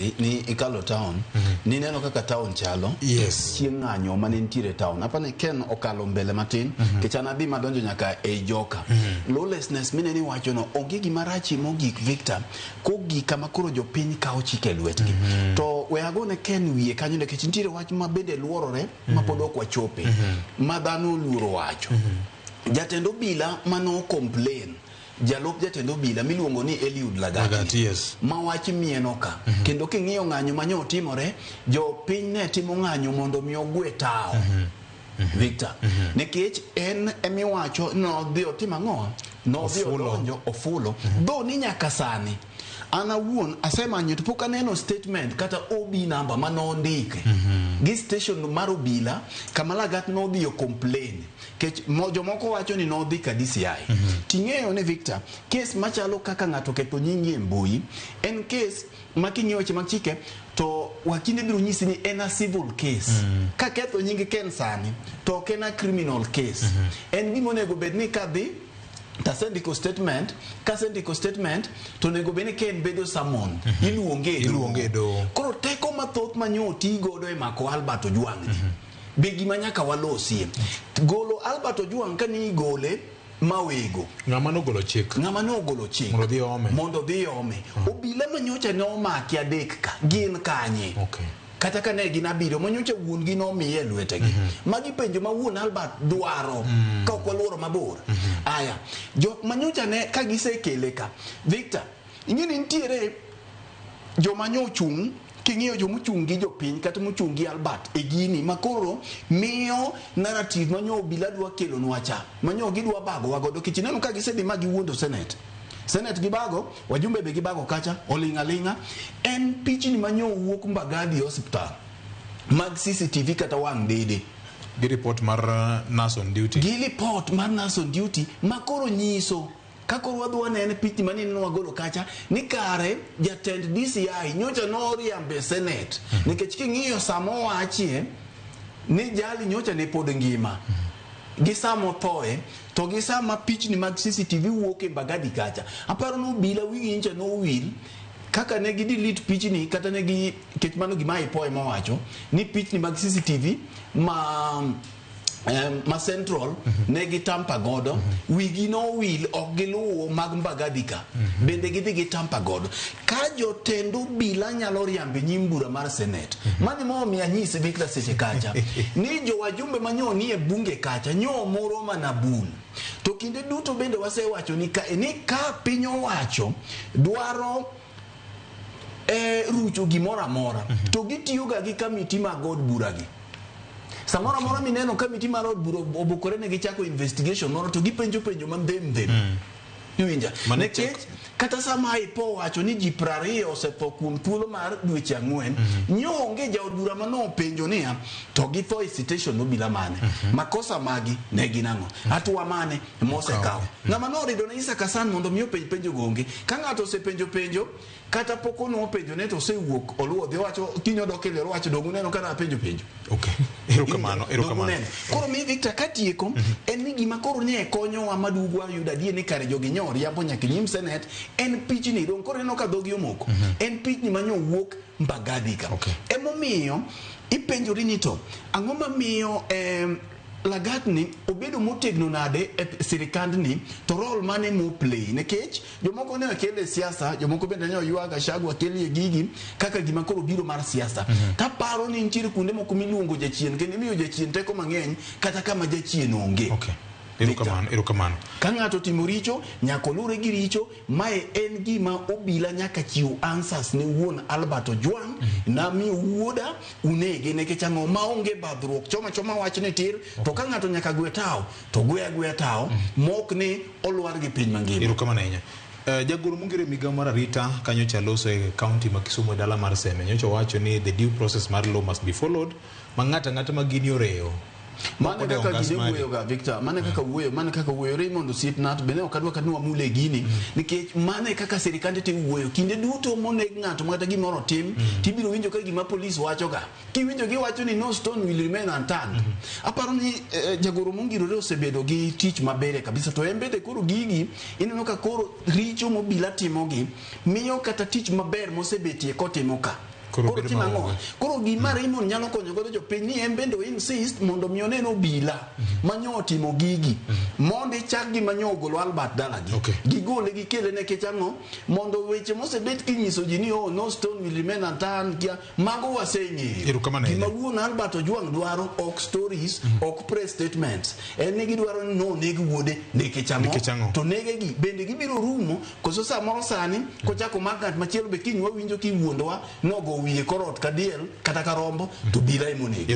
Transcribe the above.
Ni ikalo town nineno kaka town chalo. Chieng' ng'anyo mane nitiere e town apani Ken okalo mbele matin nikech an adhi madonjo nyaka ei joka. Lawlessness mineno iwacho no onge gima rachie mogik Victor kogik kama koro jopiny kawo chike e lwetgi. To we agone Ken wiye kanyo nikech nitiere wach ma bende luorore ma pod ok wachope ma dhano oluoro wacho. Jatend obila mano complain jalup jatend obila miluongo ni Eliud Lagat, Lagat, yes. Ma wach mieno ka. Kendo king'iyo ng'anyo ma nyo otimore, jopiny ne timo ng'anyo mondo mi ogwe tawo. Victor, nikech en emiwacho nodhi otimo ang'o? Nodhi Ofulo. odonjo ofulo. Though ni nyaka sani an awuon asemanyo to pok aneno statement kata OB number ma nondike gi station mar obila kama Lagat nodhi o complain. Kech jomoko wacho ni nodhi ka DCI. Ting'eyo ni Victor, kes machalo kaka ng'ato ketho nyingi e mbui, en kes ma king'iyo weche mag chike to wakinde biro nyisi ni en a civil case. Ka ketho nying Ken sani, to ok en a criminal case. En gima onego bed ni kadhi tasendiko statement, kasendiko statement to onego bed ni Ken bedo summon, iluonge e doho. Iluonge e doho. Koro teko mathoth ma nyo oti godo e mako Albert Ojwang' ni, be gima nyaka walosie. Golo Albert Ojwang' ka ni igole mawego. Ng'ama nogolo chik. Ng'ama nogolo chik. Mondo odhi ome. Mondo odhi ome. Obila ma nyocha ne omaki adek ka, gin kanye? Kata ka ne gin abiriyo, ma nyocha wuon gi nomiye e lwetegi. Magi penjo ma wuon Albert dwaro ka ok waluoro mabor. Aya, jok ma nyocha ne ka gisekele ka. Victor, ing'e ni nitiere joma nyo ochung' king'iyo joma ochung' gi jopiny kata mochung' gi Albert e gini ma koro miyo narrative ma nyo obila dwa kelonwa cha ma nyo gidwa bagowa godo kech ineno ka gisedhi ma giwuondo Senate. Senate gibago, wajumbe be gibago kacha, oling' aling'a. En pichni ma nyo owuok Mbagathi Hospital mag CCTV kata wang' dede. Gi report mar nurse on duty. Gi report mar nurse on duty ma koro nyiso ka koro wadhi wanene pichni mane nene wagolo kacha ni kare jatend DCI nyocha noriambo e Senate nikech king'iyo sama owachie ni jali nyocha ne pod ngima gi sama othoe to gi sama pichni mag CCTV wuok e Mbagathi kacha aparo ni obila wigi nyocha nowil kaka ne gi delete pichni kata ne gi kech mano gima IPOA ema owacho ni pichni mag CCTV ma Central ne gitampa godo wigi nowil ok giluwo mag Mbagathi ka bende gidhi gitampa godo ka jotend obila nyalo riambo e nyim bura mar Senate. Mano emomiyo anyisi Victor seche kacha ni jowajumbe manyo nie bunge kacha nyo moro mana bul to kinde duto bende wasewacho ni ka, ni ka piny owacho dwaro rucho gimoro amora to gitiyoga gi kamiti mag od bura gi. Samoro amora mineno kamiti mar od bura obukore ne gichako investigation moro to gipenjo penjo ma ndhem ndhem. Iwinja? Mano Nikech kata sama IPOA owacho ni ji 20 osetho kuom thuolo mar dweche 4, nyo onge jaod bura manopenjo niya, to githo e station obila mane? Makosa magi ne gin ang'o? Hatua mane mosekaw? Ng'ama norido ne Isaac Hassan mondo mi openj penjo go onge. Ka ng'ato osepenjo penjo, kata pok onwo penjo ne to osewuok oluwo dhi owacho kiny odok e liel owacho dong uneno ka napenjo penjo. Okay. Erokamano, Dong erokamano. uneno. Koro mi Victor katieko en ni gima koro ne konyowa maduog wayudo adier ni kare jogi nyo riambo nyaka e nyim Senate en pichni dong koro ineno ka dhogi omoko. En pichni ma nyo wuok Mbagathi ka. Emomiyo ipenjori ni to ang'o mamiyo Lagat ni obedo motegno nade e sirikandni to role mane mo play nikech jomoko ne okele e siasa jomoko bende ne oywa Gachagua kelie gigi kaka gima koro biro mar siasa. Taparo ni nitiere kuonde moko miluongo jachien kendo imiyo jachien teko mang'eny kata kama jachien onge. Erokamano, erokamano. Ka ng'ato otimo richo nyaka olure gi richo. Mae en gima obila nyaka chiw answers ne wuon Albert Ojwang namiyo wuoda unege nikech ang'o maonge badhruok choma choma wach ni tir to ka ng'ato nyaka gwe tawo to gwe agweya tawo mok ni olwar gi piny mangima. Erokamano ahinya. Jagoro mongere migawo mar arita kanyo chaloso e county ma Kisumu e dala mar Seme nyocha owacho ni the due process mar law must be followed ma ng'ato ang'ata ma gini oreyo Mano ok odewo kaka ngas gine mari. wuoyo ga Victor, mano kaka wuoyo, mano kaka wuoyo Raymond osiepna to bende ok adwa kata ni wamule gini nikech mano e kaka sirikande te wuoyo. Kinde duto moneg ng'ato makata gimoro otim tibiro winjo ka gima polis wacho ga. Kiwinjo giwacho ni no stone will remain unturned. Aparo ni jagoro mongirore osebedo gi tich maber kabisa to en bende koro gigi ineno ka koro richo mobila timogi miyo kata tich maber mosebetie kotimo ka. Koro Koro bedo timo ang'o? maonge. Koro gima Raymond nyalo konyo godo jopiny ni en bende o insist mondo mi onen obila manyo otimo gigi mondo ichak gi manyo ogolo Albert dalagi. Gigole gikele nikech ang'o? Mondo weche mosebet kinyiso ji ni oh no stone will remain unturned kia mago waseng'eyo. Erokamano Gima ahinya. wuon Albert Ojwang dwaro ok stories ok press statements en ni gidwaro ni noneg wuode nikech ang'o? Nikech ang'o? To nege gi bende gibiro rumo koso samoro sani kochako mak ng'at machielo be kiny wawinjo kiwuondowa nogo wiye korot ka diel kata ka rombo to bila emonege.